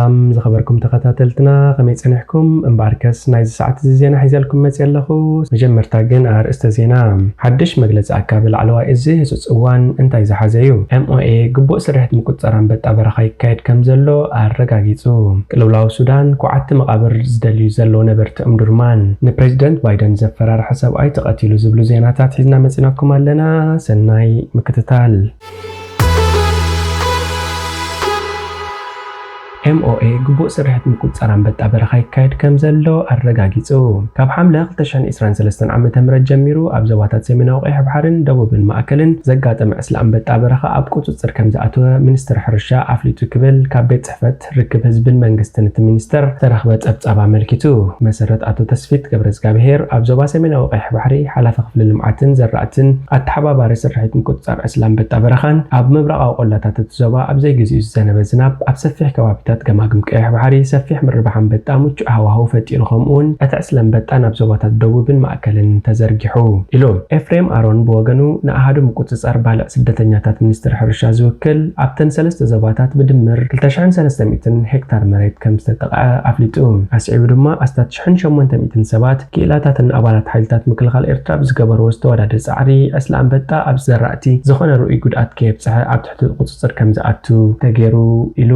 ሰላም ዝኸበርኩም ተኸታተልትና፣ ከመይ ጸኒሕኩም? እምበኣርከስ ናይዚ ሰዓት እዚ ዜና ሒዘልኩም መጽእ ኣለኹ። መጀመርታ ግን ኣርእስተ ዜና። ሓድሽ መግለጺ ኣካቢ ላዕለዋይ እዚ ህጹጽ እዋን እንታይ ዝሓዘ እዩ? ኤምኦኤ ግቡእ ስርሒት ምቁጽጻር ኣንበጣ በረኻ ይካየድ ከም ዘሎ ኣረጋጊጹ። ቅልውላው ሱዳን፣ ኩዓቲ መቓብር ዝደልዩ ዘለዉ ነበርቲ እምዱርማን። ንፕሬዚደንት ባይደን ዘፈራርሐ ሰብኣይ ተቐቲሉ ዝብሉ ዜናታት ሒዝና መጺናኩም ኣለና። ሰናይ ምክትታል። ኤምኦኤ ግቡእ ስርሒት ምቁጽጻር ኣንበጣ በረኻ ይካየድ ከም ዘሎ ኣረጋጊጹ። ካብ ሓምለ ክልተ ሽሕን ዕስራን ሰለስተን ዓመተ ምህረት ጀሚሩ ኣብ ዞባታት ሰሜናዊ ቀይሕ ባሕርን ደቡብን ማእከልን ዘጋጠመ ዕስለ ኣንበጣ በረኻ ኣብ ቁጽጽር ከም ዝኣተወ ሚኒስትሪ ሕርሻ ኣፍሊጡ ክብል ካብ ቤት ጽሕፈት ርክብ ህዝብን መንግስትን እቲ ሚኒስተር ዝተረኽበ ጸብጻብ ኣመልኪቱ። መሰረት ኣቶ ተስፊት ገብረዝጋብሄር ኣብ ዞባ ሰሜናዊ ቀይሕ ባሕሪ ሓላፊ ክፍሊ ልምዓትን ዘራእትን ኣተሓባባሪ ስርሒት ምቁጽጻር ዕስለ ኣንበጣ በረኻን ኣብ ምብራቓዊ ቆላታት እቲ ዞባ ኣብ ዘይግዚኡ ዝዘነበ ዝናብ ኣብ ሰፊሕ ከባቢታት ገማግም ቀይሕ ባሕሪ ሰፊሕ ምርባሕ ኣንበጣ ምቹእ ሃዋህው ፈጢሩ፣ ከምኡውን እቲ ዕስለ ኣንበጣ ናብ ዞባታት ደቡብን ማእከልን ተዘርጊሑ ኢሉ። ኤፍሬም ኣሮን ብወገኑ ንኣሃዱ ምቁጽጻር ባልዕ ስደተኛታት ሚኒስትሪ ሕርሻ ዝውክል ኣብተን ሰለስተ ዞባታት ብድምር ክልተ ሽሕን ሰለስተ ሚእትን ሄክታር መሬት ከም ዝተጠቕዐ ኣፍሊጡ። ኣስዒቡ ድማ ኣስታት ሽሕን ሸሞንተ ሚእትን ሰባት ክኢላታትን ኣባላት ሓይልታት ምክልኻል ኤርትራ ብዝገበርዎ ዝተወዳደ ጻዕሪ ዕስለ ኣንበጣ ኣብ ዘራእቲ ዝኾነ ርኡይ ጉድኣት ከየብጽሐ ኣብ ትሕቲ ቁጽጽር ከም ዝኣቱ ተገይሩ ኢሉ።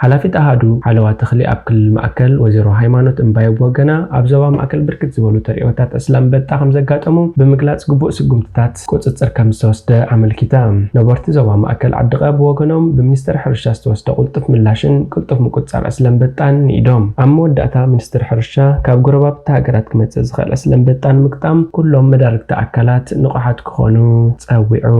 ሓላፊት ኣሃዱ ሓለዋ ተኽሊ ኣብ ክልል ማእከል ወይዘሮ ሃይማኖት እምባየ ብወገና ኣብ ዞባ ማእከል ብርክት ዝበሉ ተርእዮታት ዕስለ ኣንበጣ ከም ዘጋጠሙ ብምግላጽ ግቡእ ስጉምትታት ቁጽጽር ከም ዝተወስደ ኣመልኪታ። ነበርቲ ዞባ ማእከል ዓዲ ቀ ብወገኖም ብሚኒስትሪ ሕርሻ ዝተወስደ ቁልጡፍ ምላሽን ቅልጡፍ ምቁጽጻር ዕስለ ኣንበጣን ንኢዶም። ኣብ መወዳእታ ሚኒስትሪ ሕርሻ ካብ ጎረባብቲ ሃገራት ክመጽእ ዝኽእል ዕስለ ኣንበጣ ንምግጣም ኩሎም መዳርግቲ ኣካላት ንቑሓት ክኾኑ ጸዊዑ።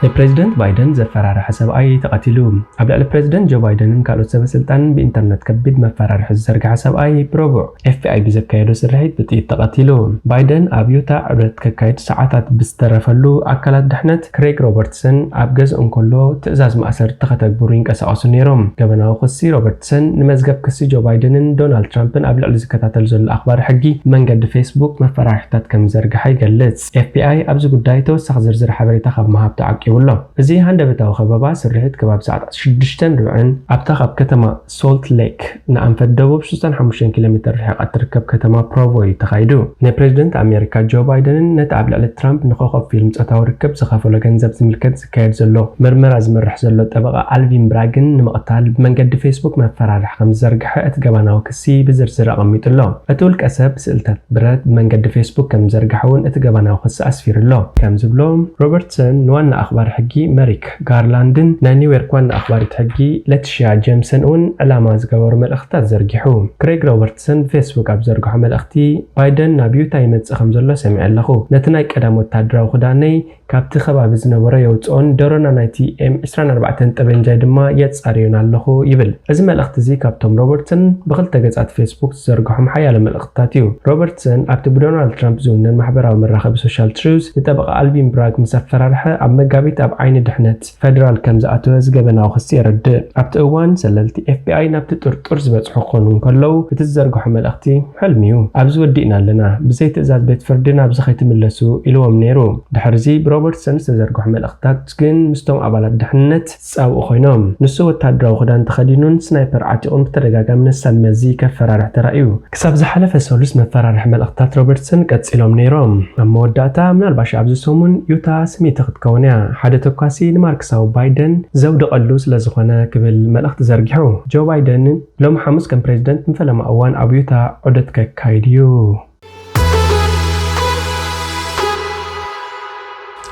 ንፕሬዚደንት ባይደን ዘፈራርሐ ሰብኣይ ተቐቲሉ። ኣብ ልዕሊ ፕሬዚደንት ጆ ባይደንን ካልኦት ሰበ ስልጣንን ብኢንተርነት ከቢድ መፈራርሒ ዝዘርግሐ ሰብኣይ ብረቡዕ ኤፍቢኣይ ብዘካየዶ ስርሒት ብጥይት ተቐቲሉ። ባይደን ኣብ ዩታ ዕብለት ከካይድ ሰዓታት ብዝተረፈሉ ኣካላት ድሕነት ክሬግ ሮበርትሰን ኣብ ገዝኡ እንከሎ ትእዛዝ ማእሰርቲ ከተግብሩ ይንቀሳቐሱ ነይሮም። ገበናዊ ክሲ ሮበርትሰን ንመዝገብ ክሲ ጆ ባይደንን ዶናልድ ትራምፕን ኣብ ልዕሊ ዝከታተል ዘሎ ኣኽባሪ ሕጊ መንገዲ ፌስቡክ መፈራርሕታት ከም ዝዘርግሐ ይገልጽ። ኤፍቢኣይ ኣብዚ ጉዳይ ተወሳኺ ዝርዝር ሓበሬታ ካብ ምሃብ ተዓቂቡ ኣሎ። እዚ ሃንደበታዊ ከበባ ስርሒት ከባቢ ሰዓት ሽዱሽተን ርብዕን ኣብታ ካብ ከተማ ሶልት ሌክ ንኣንፈት ደቡብ ሽዱሽተ ሓሙሽተ ኪሎ ሜተር ርሒቓ እትርከብ ከተማ ፕሮቮ እዩ ተኻይዱ። ናይ ፕሬዚደንት ኣሜሪካ ጆ ባይደንን ነቲ ኣብ ልዕሊ ትራምፕ ንኮኸብ ፊልም ጾታዊ ርክብ ዝኸፈሎ ገንዘብ ዝምልከት ዝካየድ ዘሎ መርመራ ዝመርሕ ዘሎ ጠበቓ ኣልቪን ብራግን ንምቕታል ብመንገዲ ፌስቡክ መፈራርሒ ከም ዝዘርግሐ እቲ ገባናዊ ክሲ ብዝርዝር ኣቐሚጡ ኣሎ። እቲ ውልቀ ሰብ ስእልታት ብረት ብመንገዲ ፌስቡክ ከም ዝዘርግሐ እውን እቲ ገባናዊ ክሲ ኣስፊሩ ኣሎ። ከም ዝብሎ፣ ሮበርትሰን ንዋና ኣኽባሪ ሕጊ መሪክ ጋርላንድን ናይ ኒውዮርክ ዋና ኣኽባሪት ሕጊ ለቲሽያ ጄምሰን እውን ዕላማ ዝገበሩ መልእኽትታት ዘርጊሑ። ክሬግ ሮበርትሰን ብፌስቡክ ኣብ ዘርግሖ መልእኽቲ፣ ባይደን ናብ ዩታ ይመጽእ ከም ዘሎ ሰሚዐ ኣለኹ። ነቲ ናይ ቀደም ወተሃደራዊ ክዳነይ ካብቲ ከባቢ ዝነበሮ የውጽኦን ደሮና ናይቲ ኤም ዕስራን ኣርባዕተን ጠበንጃይ ድማ የጻርዮን ኣለኹ ይብል። እዚ መልእኽቲ እዚ ካብቶም ሮበርትሰን ብኽልተ ገጻት ፌስቡክ ዝዘርግሖም ሓያሎ መልእኽትታት እዩ። ሮበርትሰን ኣብቲ ብዶናልድ ትራምፕ ዝውነን ማሕበራዊ መራኸቢ ሶሻል ትሩዝ ንጠበቓ ኣልቪን ብራግ ምስ ኣፈራርሐ ኣብ መጋቢት ኣብ ዓይኒ ድሕነት ፈደራል ከም ዝኣተወ እዚ ገበናዊ ክሲ የረድእ። ኣብቲ እዋን ሰለልቲ ኤፍቢኣይ ናብቲ ጥርጡር ዝበጽሑ ክኾኑ እንከለዉ እቲ ዝዘርግሖ መልእኽቲ ሕልሚ እዩ። ኣብዚ ወዲእና ኣለና። ብዘይ ትእዛዝ ቤት ፍርዲ ናብዚ ከይትምለሱ ኢልዎም ነይሩ። ድሕርዚ ብሮበርትሰን ዝተዘርግሑ መልእኽትታት ግን ምስቶም ኣባላት ድሕነት ዝጻብኡ ኮይኖም። ንሱ ወተሃደራዊ ክዳን ተኸዲኑን ስናይፐር ዓጢቑን ብተደጋጋሚ ነሳብ መዚ ከፈራርሕ ተራእዩ። ክሳብ ዝሓለፈ ሰሉስ መፈራርሒ መልእኽትታት ሮበርትሰን ቀጺሎም ነይሮም። ኣብ መወዳእታ ምናልባሽ ኣብዚ ሰሙን ዩታ ስሚቲ ክትከውን እያ። ሓደ ተኳሲ ንማርክሳዊ ባይደን ዘውድቐሉ ስለ ዝኾነ ክብል መልእኽቲ ዘርጊሑ። ጆ ባይደን ሎሚ ሓሙስ ከም ፕሬዚደንት ንፈለማ እዋን ኣብ ዩታ ዑደት ከካይድ እዩ።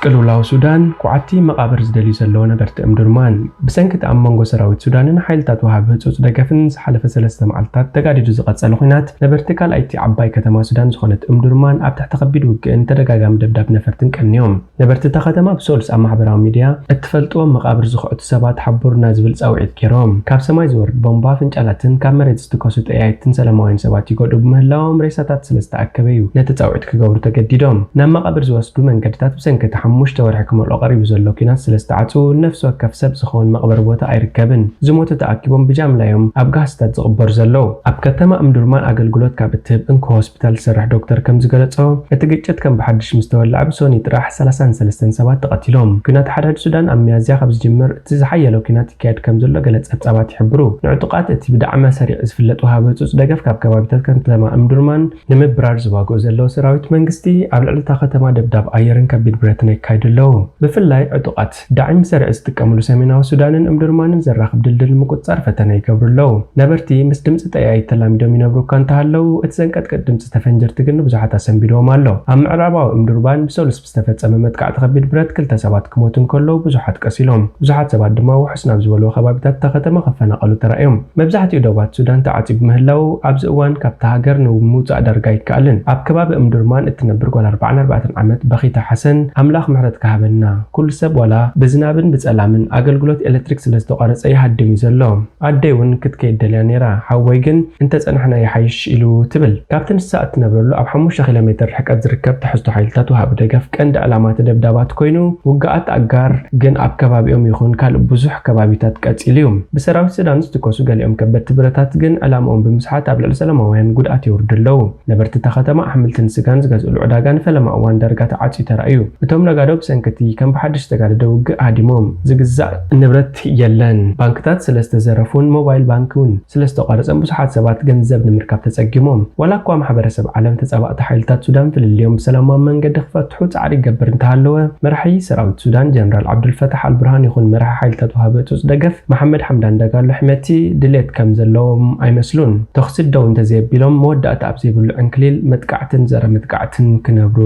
ቅልውላው ሱዳን፣ ኩዓቲ መቓብር ዝደልዩ ዘለዉ ነበርቲ እምዱርማን። ብሰንኪ እቲ ኣብ መንጎ ሰራዊት ሱዳንን ሓይልታት ወሃቢ ህጹጽ ደገፍን ዝሓለፈ ሰለስተ መዓልታት ተጋዲዱ ዝቐጸለ ኲናት፣ ነበርቲ ካልኣይቲ ዓባይ ከተማ ሱዳን ዝኾነት እምዱርማን ኣብ ትሕቲ ከቢድ ውግእን ተደጋጋሚ ደብዳብ ነፈርትን ቀንዮም። ነበርቲ እታ ከተማ ብሰሉስ ኣብ ማሕበራዊ ሚድያ እትፈልጥዎም መቓብር ዝኹዕቱ ሰባት ሓብሩና ዝብል ጻውዒት ገይሮም። ካብ ሰማይ ዝወርድ ቦምባ፣ ፍንጫላትን ካብ መሬት ዝትኮሱ ጠያይትን ሰላማውያን ሰባት ይጎድኡ ብምህላዎም ሬሳታት ስለ ዝተኣከበ እዩ ነቲ ጻውዒት ክገብሩ ተገዲዶም። ናብ መቓብር ዝወስዱ መንገድታት ብሰንኪ እቲ ሓሙሽተ ወርሒ ክመልኦ ቀሪቡ ዘሎ ኲናት ስለ ዝተዓጽዉ፣ ነፍሲ ወከፍ ሰብ ዝኸውን መቕበሪ ቦታ ኣይርከብን። ዝሞቱ ተኣኪቦም ብጃምላ እዮም ኣብ ጋህስታት ዝቕበሩ ዘለዉ። ኣብ ከተማ እምዱርማን ኣገልግሎት ካብ እትህብ እንኮ ሆስፒታል ዝሰርሕ ዶክተር ከም ዝገለጾ፣ እቲ ግጭት ከም ብሓድሽ ምስ ተወልዐ ብሶኒ ጥራሕ ሰላሳን ሰለስተን ሰባት ተቐቲሎም። ኲናት ሓድሕድ ሱዳን ኣብ ሚያዝያ ካብ ዝጅምር እቲ ዝሓየለ ኲናት ይካየድ ከም ዘሎ ገለ ጸብጻባት ይሕብሩ። ንዕጡቓት እቲ ብዳዕመ ሰሪዕ ዝፍለጥ ወሃቢ ህጹጽ ደገፍ ካብ ከባቢታት ከተማ እምዱርማን ንምብራር ዝዋግኡ ዘለዉ ሰራዊት መንግስቲ ኣብ ልዕሊ እታ ከተማ ደብዳብ ኣየርን ከቢድ ብረትን የካይዱ ኣለዉ። ብፍላይ ዕጡቓት ዳዕም ሰሪዕ ዝጥቀምሉ ሰሜናዊ ሱዳንን እምዱርማንን ዘራኽብ ድልድል ንምቁጽጻር ፈተነ ይገብሩ ኣለዉ። ነበርቲ ምስ ድምጺ ጠያይት ተላሚዶም ይነብሩ እኳ እንተሃለዉ፣ እቲ ዘንቀጥቅጥ ድምጺ ተፈንጀርቲ ግን ንብዙሓት ኣሰንቢድዎም ኣሎ። ኣብ ምዕራባዊ እምዱርማን ብሰሉስ ብዝተፈጸመ መጥቃዕቲ ከቢድ ብረት ክልተ ሰባት ክሞቱ እንከለዉ ብዙሓት ቀሲሎም። ብዙሓት ሰባት ድማ ውሑስ ናብ ዝበልዎ ከባቢታት እታ ከተማ ክፈናቐሉ ተራእዮም። መብዛሕትኡ ዶባት ሱዳን ተዓጽዩ ብምህላዉ፣ ኣብዚ እዋን ካብታ ሃገር ንምውጻእ ዳርጋ ኣይከኣልን። ኣብ ከባቢ እምዱርማን እትነብር ጓል ኣርባዓን ኣርባዕተን ዓመት በኺታ ሓሰን፣ ኣምላኽ ምሕረት ክሃበና፣ ኩሉ ሰብ ዋላ ብዝናብን ብጸላምን ኣገልግሎት ኤሌክትሪክ ስለ ዝተቋረጸ ይሃድም እዩ ዘሎ። ኣደይ እውን ክትከይድ ደልያ ነይራ፣ ሓወይ ግን እንተጸናሕና ይሓይሽ ኢሉ ትብል። ካብቲ ንሳ እትነብረሉ ኣብ ሓሙሽተ ኪሎ ሜትር ርሕቀት ዝርከብ ትሕዝቶ ሓይልታት ወሃቢ ደገፍ ቀንዲ ዕላማ እቲ ደብዳባት ኮይኑ፣ ውግኣት ኣጋር ግን ኣብ ከባቢኦም ይኹን ካልእ ብዙሕ ከባቢታት ቀጺሉ እዩ። ብሰራዊት ሱዳን ዝትኮሱ ገሊኦም ከበድቲ ብረታት ግን ዕላምኦም ብምስሓት ኣብ ልዕሊ ሰላማውያን ጉድኣት የውርዱ ኣለዉ። ነበርቲ እታ ከተማ ኣሕምልትን ስጋን ዝገዝእሉ ዕዳጋ ንፈለማ እዋን ዳርጋ ተዓጽዩ ተራእዩ። እቶም ነጋዶ ብሰንኪ እቲ ከም ብሓድሽ ዝተጋደደ ውግእ ሃዲሞም። ዝግዛእ ንብረት የለን። ባንክታት ስለ ዝተዘረፉን ሞባይል ባንክ እውን ስለ ዝተቋረጸን ብዙሓት ሰባት ገንዘብ ንምርካብ ተጸጊሞም። ዋላ እኳ ማሕበረሰብ ዓለም ተጻባእቲ ሓይልታት ሱዳን ፍልልዮም ብሰላማዊ መንገዲ ክፈትሑ ጻዕሪ ይገብር እንተሃለወ፣ መራሒ ሰራዊት ሱዳን ጀነራል ዓብዱልፈታሕ ኣልቡርሃን ይኹን መራሒ ሓይልታት ወሃቢ ህጹጽ ደገፍ መሓመድ ሓምዳን ዳጋሎ ሕመቲ ድሌት ከም ዘለዎም ኣይመስሉን። ተኹሲ ደው እንተዘየቢሎም መወዳእታ ኣብ ዘይብሉ ዕንክሊል መጥቃዕትን ዘረ መጥቃዕትን ክነብሩ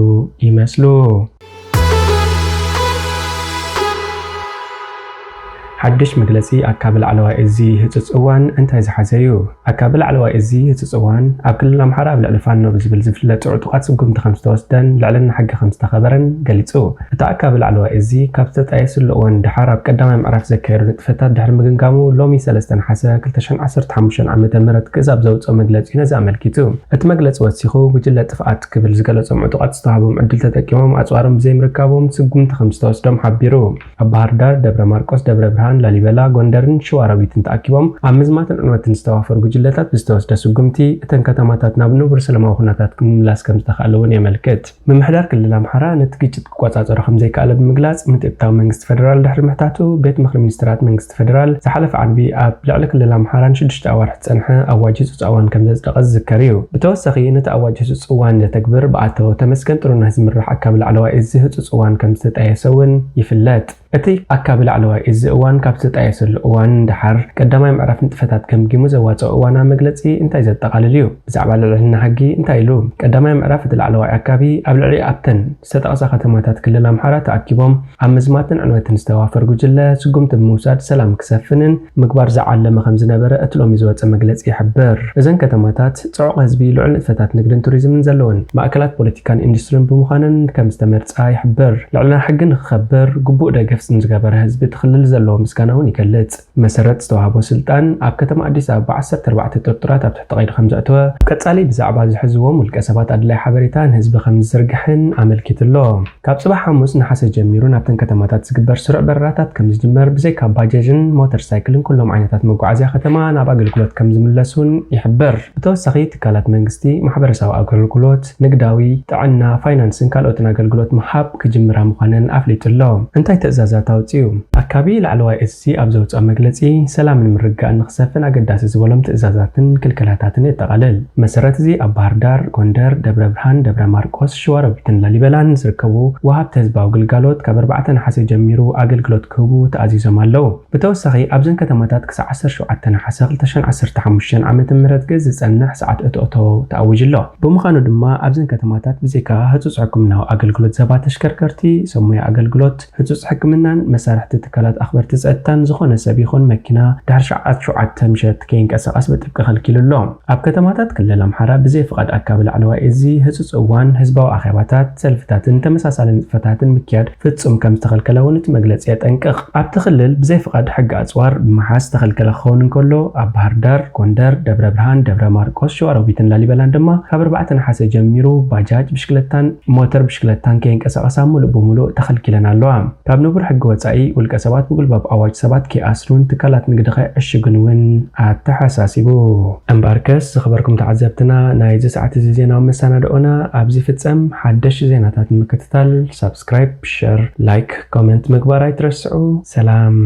ይመስሉ። ሓድሽ መግለጺ ኣካቢ ላዕለዋይ እዚ ህጹጽ እዋን እንታይ ዝሓዘ እዩ? ኣካቢ ላዕለዋይ እዚ ህጹጽ እዋን ኣብ ክልል ኣምሓራ ኣብ ልዕሊ ፋኖ ብዝብል ዝፍለጡ ዕጡቓት ስጉምቲ ከም ዝተወስደን ልዕልና ሕጊ ከም ዝተኸበረን ገሊጹ። እቲ ኣካቢ ላዕለዋይ እዚ ካብ ዝተጣየስሉ እዋን ደሓር ኣብ ቀዳማይ ምዕራፍ ዘካየዱ ንጥፈታት ድሕሪ ምግምጋሙ ሎሚ ሰለስተ ነሓሰ ክልተ ሽሕን ዓሰርተ ሓሙሽተን ዓመተ ምህረት ግእዝ ኣብ ዘውጽኦ መግለጺ ነዚ ኣመልኪቱ። እቲ መግለጺ ወሲኹ፣ ጉጅለ ጥፍኣት ክብል ዝገለጾም ዕጡቓት ዝተዋህቦም ዕድል ተጠቂሞም ኣጽዋሮም ብዘይምርካቦም ስጉምቲ ከም ዝተወስዶም ሓቢሩ። ኣብ ባህር ዳር፣ ደብረ ማርቆስ፣ ደብረ ብርሃን፣ ላሊበላ፣ ጎንደርን ሸዋሮቢትን ተኣኪቦም ኣብ ምዝማትን ዕንወትን ዝተዋፈሩ ጉጅለታት ብዝተወስደ ስጉምቲ እተን ከተማታት ናብ ንቡር ሰላማዊ ኩነታት ክምምላስ ከም ዝተኻእለ እውን የመልክት። ምምሕዳር ክልል ኣምሓራ ነቲ ግጭት ክቆጻጸሮ ከም ዘይከኣለ ብምግላጽ፣ ምትእትታው መንግስቲ ፈደራል ድሕሪ ምሕታቱ፣ ቤት ምኽሪ ሚኒስትራት መንግስቲ ፈደራል ዝሓለፈ ዓርቢ ኣብ ልዕሊ ክልል ኣምሓራ ንሽዱሽተ ኣዋርሕ ዝጸንሐ ኣዋጅ ህጹጽ እዋን ከም ዘጽደቐ ዝዝከር እዩ። ብተወሳኺ፣ ነቲ ኣዋጅ ህጹጽ እዋን ዘተግብር ብኣቶ ተመስገን ጥሩነህ ዝምራሕ ኣካቢ ላዕለዋይ እዚ ህጹጽ እዋን ከም ዝተጣየሰ እውን ይፍለጥ። እቲ ኣካቢ ላዕለዋይ እዚ እዋን ካብ ዝተጣየሰሉ እዋን ደሓር ቀዳማይ ምዕራፍ ንጥፈታት ገምጊሙ ዘዋጽኦ እዋናዊ መግለጺ እንታይ ዘጠቓልል እዩ? ብዛዕባ ልዕልና ሕጊ እንታይ ኢሉ? ቀዳማይ ምዕራፍ እቲ ላዕለዋይ ኣካቢ ኣብ ልዕሊ ኣብተን ዝተጠቕሳ ከተማታት ክልል ኣምሓራ ተኣኪቦም ኣብ ምዝማትን ዕንወትን ዝተዋፈር ጉጅለ ስጉምቲ ብምውሳድ ሰላም ክሰፍንን ምግባር ዝዓለመ ከም ዝነበረ እቲ ሎሚ ዝወጸ መግለጺ ይሕብር። እዘን ከተማታት ጽዑቕ ህዝቢ፣ ልዑል ንጥፈታት ንግድን ቱሪዝምን ዘለወን ማእከላት ፖለቲካን ኢንዱስትሪን ብምዃነን ከም ዝተመርጻ ይሕብር። ልዕልና ሕጊ ንክኸብር ግቡእ ደገፍ ዝገበረ ህዝቢ እቲ ክልል ዘለዎ ምስጋና እውን ይገልጽ። መሰረት ዝተዋህቦ ስልጣን ኣብ ከተማ ኣዲስ ኣበባ ዓሰርተ ኣርባዕተ ጥርጡራት ኣብ ትሕቲ ቀይዲ ከም ዘእተወ፣ ቀጻሊ ብዛዕባ ዝሕዝዎም ውልቀ ሰባት ኣድላይ ሓበሬታ ንህዝቢ ከም ዝዝርግሕን ኣመልኪቱ ኣሎ። ካብ ጽባሕ ሓሙስ ነሓሰ ጀሚሩ ናብተን ከተማታት ዝግበር ስሩዕ በረራታት ከም ዝጅመር፣ ብዘይካ ባጃጅን ሞተር ሳይክልን ኩሎም ዓይነታት መጓዓዝያ ከተማ ናብ ኣገልግሎት ከም ዝምለሱን ይሕብር። ብተወሳኺ ትካላት መንግስቲ፣ ማሕበረሰባዊ ኣገልግሎት፣ ንግዳዊ፣ ጥዕና፣ ፋይናንስን ካልኦትን ኣገልግሎት ምሃብ ክጅምራ ምዃነን ኣፍሊጡ ኣሎ። እንታይ ትእዛዛት ኣውጺኡ? ኣካቢ ላዕለዋይ እዚ ኣብ ዘውጽኦ መግለጺ፣ ሰላምን ምርግጋእን ንኽሰፍን ኣገዳሲ ዝበሎም ትእዛዛትን ክልከላታትን የጠቓልል። መሰረት እዚ ኣብ ባህር ዳር፣ ጎንደር፣ ደብረ ብርሃን፣ ደብረ ማርቆስ፣ ሸዋሮቢትን ላሊበላን ዝርከቡ ወሃብቲ ህዝባዊ ግልጋሎት ካብ ኣርባዕተ ነሓሰ ጀሚሩ ኣገልግሎት ክህቡ ተኣዚዞም ኣለዉ። ብተወሳኺ ኣብዘን ከተማታት ክሳዕ ዓሰርተ ሸውዓተ ነሓሰ ክልተ ሽሕን ዓሰርተ ሓሙሽተን ዓመተ ምህረት ግእዝ ዝጸንሕ ሰዓት እቶ እቶ ተኣዊጁ ኣሎ። ብምዃኑ ድማ ኣብዘን ከተማታት ብዘይካ ህጹጽ ሕክምናዊ ኣገልግሎት ዝህባ ተሽከርከርቲ፣ ሰብ ሞያ ኣገልግሎት፣ ህጹጽ ሕክምናን መሳርሕቲ ትካላት ኣኽበርቲ ጸጥታን ዝኾነ ሰብ ይኹን መኪና ድሕሪ ሸዓት ሸውዓተ ምሸት ከይንቀሳቐስ ብጥብቂ ከልኪሉ ኣሎ። ኣብ ከተማታት ክልል ኣምሓራ ብዘይ ፍቓድ ኣካቢ ላዕለዋይ እዚ ህጹጽ እዋን ህዝባዊ ኣኼባታት፣ ሰልፍታትን ተመሳሳሊ ንጥፈታትን ምክያድ ፍጹም ከም ዝተኸልከለ እውን እቲ መግለጺ የጠንቅቕ። ኣብቲ ክልል ብዘይ ፍቓድ ሕጊ ኣጽዋር ብምሓዝ ዝተኸልከለ ክኸውን እንከሎ፣ ኣብ ባህር ዳር፣ ጎንደር፣ ደብረ ብርሃን፣ ደብረ ማርቆስ፣ ሸዋሮቢትን ላሊበላን ድማ ካብ ኣርባዕተ ነሓሰ ጀሚሩ ባጃጅ፣ ብሽክለታን ሞተር ብሽክለታን ከየንቀሳቐሳ ሙሉእ ብሙሉእ ተኸልኪለን ኣለዋ። ካብ ንቡር ሕጊ ወጻኢ ውልቀ ሰባት ብጉልባብ ኣዋጅ ሰባት ከይኣስሩን ትካላት ንግዲ ከይዕሽጉን እውን ኣተሓሳሲቡ። እምበኣርከስ ዝኸበርኩም ተዓዘብትና፣ ናይዚ ሰዓት እዚ ዜናዊ መሰናድኦና ኣብዚ ፍጸም። ሓደሽ ዜናታት ንምክትታል ሳብስክራይብ፣ ሸር፣ ላይክ፣ ኮመንት ምግባር ኣይትረስዑ። ሰላም።